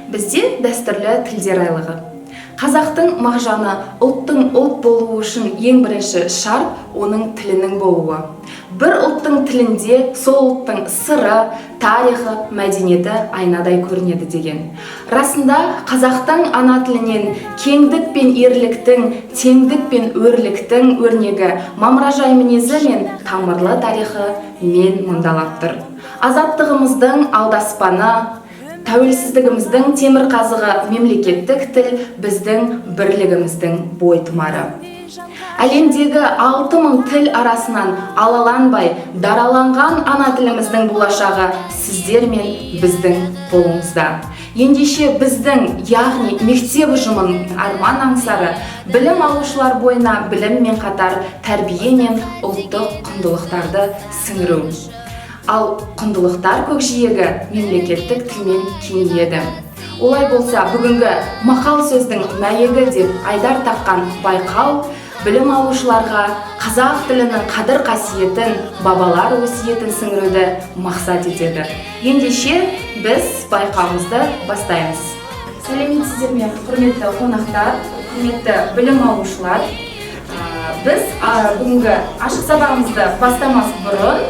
Бізде дәстүрлі тілдер айлығы. Қазақтың мағжаны: ұлттың ұлт болуы үшін ең бірінші шарт – оның тілінің болуы. Бір ұлттың тілінде сол ұлттың сыры, тарихы, мәдениеті айнадай көрінеді деген. Расында, қазақтың ана тілінен кеңдік пен ерліктің, теңдік пен өрліктің өрнегі, мамыражай мінезі мен тамырлы тарихы мен мұндалап тұр. Азаттығымыздың алдаспаны, тәуелсіздігіміздің темірқазығы мемлекеттік тіл – біздің бірлігіміздің бойтұмары. Әлемдегі 6000 тіл арасынан алаланбай дараланған ана тіліміздің болашағы сіздер мен біздің қолымызда. Ендеше, біздің, яғни мектеп ұжымының арман аңсары – білім алушылар бойына біліммен қатар тәрбие мен ұлттық құндылықтарды сіңіру. Ал құндылықтар көкжиегі мемлекеттік тілмен кеңейеді. Олай болса, бүгінгі «Мақал сөздің мәйегі» деп айдар таққан байқау білім алушыларға қазақ тілінің қадір қасиетін, бабалар өсиетін сіңіруді мақсат етеді. Ендеше, біз байқауымызды бастаймыз. Сәлеметсіздер ме, құрметті қонақтар, құрметті білім алушылар! Біз бүгінгі ашық сабағымызды бастамас бұрын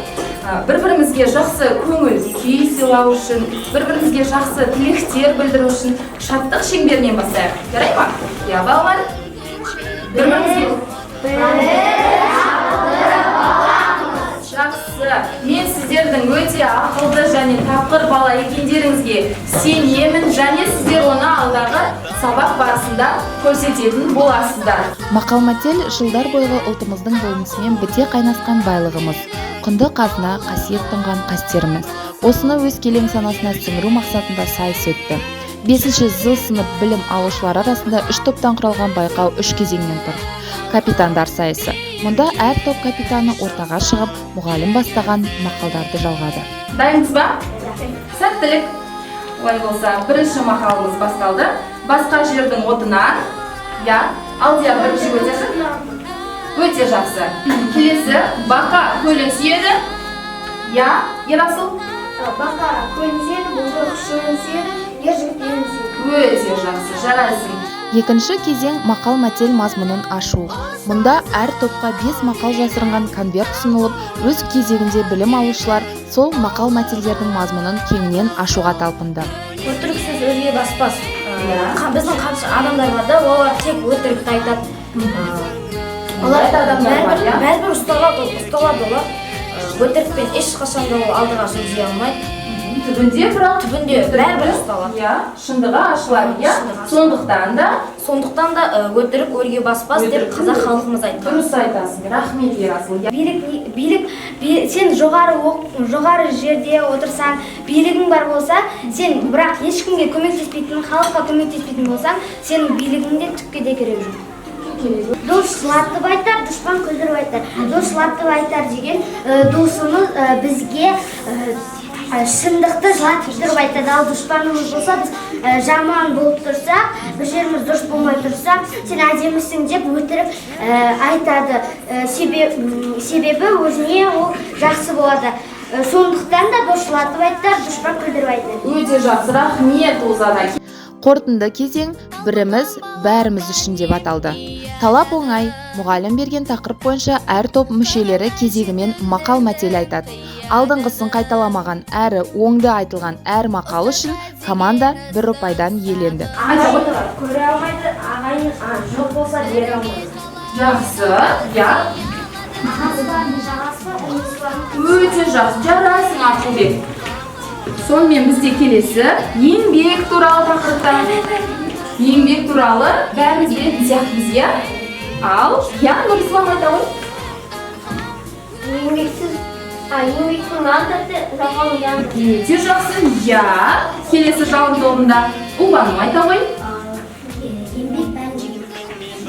бір бірімізге жақсы көңіл күй сыйлау үшін, бір бірімізге жақсы тілектер білдіру үшін шаттық шеңберінен бастайық, жарай ма? Иә, балалар, бір бірімізге. Жақсы, мен сіздердің өте ақылды және тапқыр бала екендеріңізге сенемін және сіздер оны алдағы сабақ барысында көрсететін боласыздар. Мақал мәтел – жылдар бойғы ұлтымыздың болмысымен біте қайнасқан байлығымыз, құнды қазына, қасиет тұнған қастеріміз. Осыны өскелең санасына сіңіру мақсатында сайыс өтті. Бесінші з сынып білім алушылар арасында үш топтан құралған байқау үш кезеңнен тұрды. Капитандар сайысы. Мұнда әр топ капитаны ортаға шығып, мұғалім бастаған мақалдарды жалғады. Дайынбыз ба? Сәттілік! Олай болса, бірінші мақалымыз басталды. Басқа жердің отынан. Иә, Алдияр бірінші көтерді. Өте жақсы. Келесі: бақа көлін сүйеді. Иә, Ерасыл. Бақа көлін сүйеді, бұлбұл шөлін сүйеді, ер жігіт елін сүйеді. Өте жақсы, жарайсың. Екінші кезең – мақал мәтел мазмұнын ашу. Мұнда әр топқа бес мақал жасырынған конверт ұсынылып, өз кезегінде білім алушылар сол мақал мәтелдердің мазмұнын кеңінен ашуға талпынды. Өтірік сөз өрге баспас. Біздің қанша адамдар бар да, олар тек өтірікті айтады. Олар Ондай да адамдар бар, бәрібір иә? Бәрібір ұсталады, ұсталады олар. Өтірікпен ешқашан да ол алдыға жылжи алмайды. Түбінде бірақ Түбінде бәрібір ұсталады. Иә, шындығы ашылады, иә. Шындығы ашылады. Сондықтан да Сондықтан да өтірік өрге баспас деп қазақ халқымыз айтқан. Дұрыс айтасың, рахмет, Ерасыл. Иә. Билік, билік, сен жоғары жерде отырсаң, билігің бар болса, сен бірақ ешкімге көмектеспейтін, халыққа көмектеспейтін болсаң, сенің билігіңде түкке де керегі жоқ. Дос жылатып айтар, дұшпан күлдіріп айтар. Дос жылатып айтар деген досымыз бізге шындықты жылатып тұрып айтады, ал дұшпанымыз болса, біз жаман болып тұрсақ, бір жеріміз дұрыс болмай тұрса, сен әдемісің деп өтірік айтады. Себебі өзіне ол жақсы болады. Сондықтан да дос жылатып айтар, дұшпан күлдіріп айтар. Өте жақсы, рахмет, Ұлзада. Қорытынды кезең «Біріміз бәріміз үшін» деп аталды. Талап оңай: мұғалім берген тақырып бойынша әр топ мүшелері кезегімен мақал мәтел айтады. Алдыңғысын қайталамаған әрі оңды айтылған әр мақал үшін команда бір ұпайдан иеленді. Ағайын көре алмайды, ағайын жоқ болса бере алмайды. Жақсы, иә. Ағасы бар, жағасы бар, інісі бар. Өте жақсы, жарайсың, Ақылбек. Сонымен, бізде келесі еңбек туралы тақырыпта. Еңбек туралы бәріміз білетін сияқтымыз, иә? Ал, иә, Нұрислам, айта ғой. Еңбексіз, еңбектің нан тәтті, жалқаудың яны тәтті. Өте жақсы, иә. Келесі жалын тобында Ұлбану айта ғой. Еңбек бәрін жеңеді.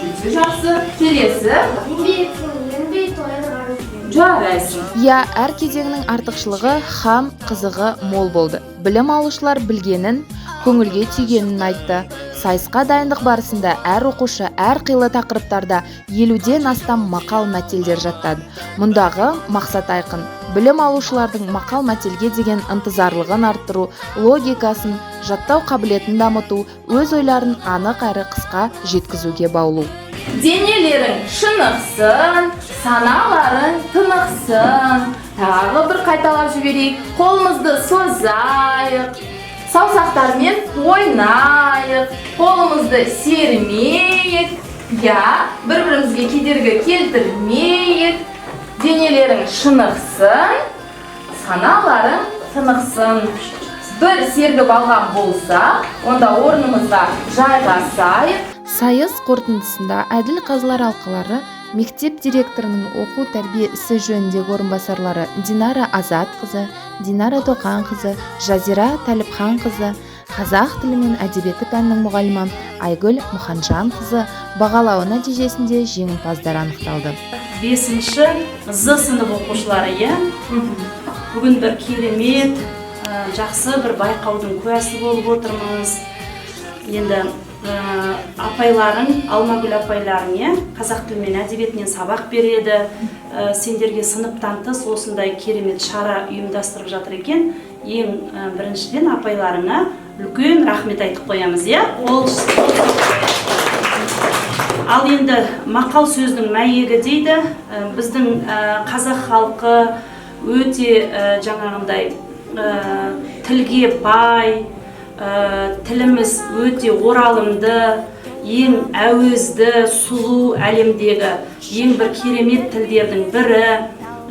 Өте жақсы. Келесі. Еңбек енбей тойдырған. Жарайсың. Иә, әр кезеңнің артықшылығы һәм қызығы мол болды. Білім алушылар білгенін Көңілге түйгенін айтты. Сайысқа дайындық барысында әр оқушы әр қилы тақырыптарда 50-ден астам мақал мәтелдер жаттады. Мұндағы мақсат айқын: білім алушылардың мақал мәтелге деген ынтызарлығын арттыру, логикасын, жаттау қабілетін дамыту, өз ойларын анық әрі қысқа жеткізуге баулу. Денелерің шынықсын, саналарың тынықсын. Тағы бір қайталап жіберейік. Қолымызды созайық, саусақтармен ойнайық, қолымызды сермейік, иә, бір бірімізге кедергі келтірмейік. Денелерің шынықсын, саналарың тынықсын. Бір сергіп алған болсақ, онда орнымызға жайғасайық. Сайыс қорытындысында әділ қазылар алқалары, мектеп директорының оқу тәрбие ісі жөніндегі орынбасарлары Динара Азатқызы, Динара Тоқанқызы, Жазира Тәліпханқызы, қазақ тілі мен әдебиеті пәнінің мұғалімі Айгүл Мұханжанқызы бағалауы нәтижесінде жеңімпаздар анықталды. Бесінші З сынып оқушылары, иә, бүгін бір керемет, жақсы бір байқаудың куәсі болып отырмыз. Енді апайларың, Алмагүл апайларың, иә, қазақ тілі мен әдебиетінен сабақ береді. Сендерге сыныптан тыс осындай керемет шара ұйымдастырып жатыр екен. Ең біріншіден апайларыңа үлкен рахмет айтып қоямыз, иә. Ол ал енді мақал сөздің мәйегі дейді. Біздің қазақ халқы өте жаңағындай тілге бай, тіліміз өте оралымды, ең әуезді, сұлу, әлемдегі ең бір керемет тілдердің бірі.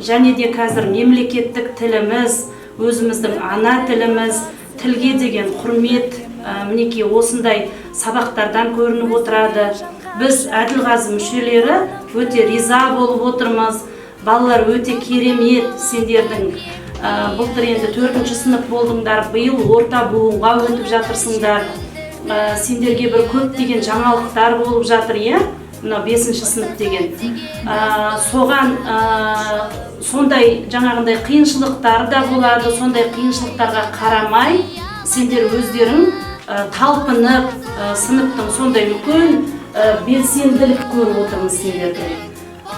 Және де қазір мемлекеттік тіліміз, өзіміздің ана тіліміз. Тілге деген құрмет мінекей осындай сабақтардан көрініп отырады. Біз, әділқазы мүшелері, өте риза болып отырмыз. Балалар өте керемет. Сендердің былтыр енді төртінші сынып болдыңдар, биыл орта буынға өтіп жатырсыңдар. Сендерге бір көптеген жаңалықтар болып жатыр, иә, мынау бесінші сынып деген. Соған сондай жаңағындай қиыншылықтар да болады. Сондай қиыншылықтарға қарамай, сендер өздерің талпынып, сыныптың сондай үлкен белсенділік көріп отырмыз сендерден.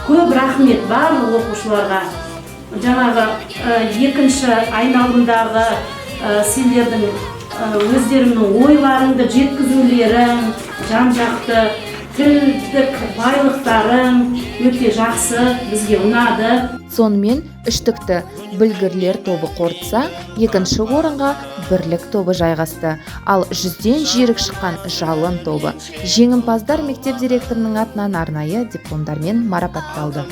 Көп рахмет барлық оқушыларға. Жаңағы екінші айналымдағы сендердің өздеріңнің ойларыңды жеткізулерің, жан жақты тілдік байлықтарың өте жақсы, бізге ұнады. Сонымен, үштікті білгірлер тобы қорытса, екінші орынға Бірлік тобы жайғасты, ал 100-ден жүйрік шыққан Жалын тобы. Жеңімпаздар мектеп директорының атынан арнайы дипломдармен марапатталды.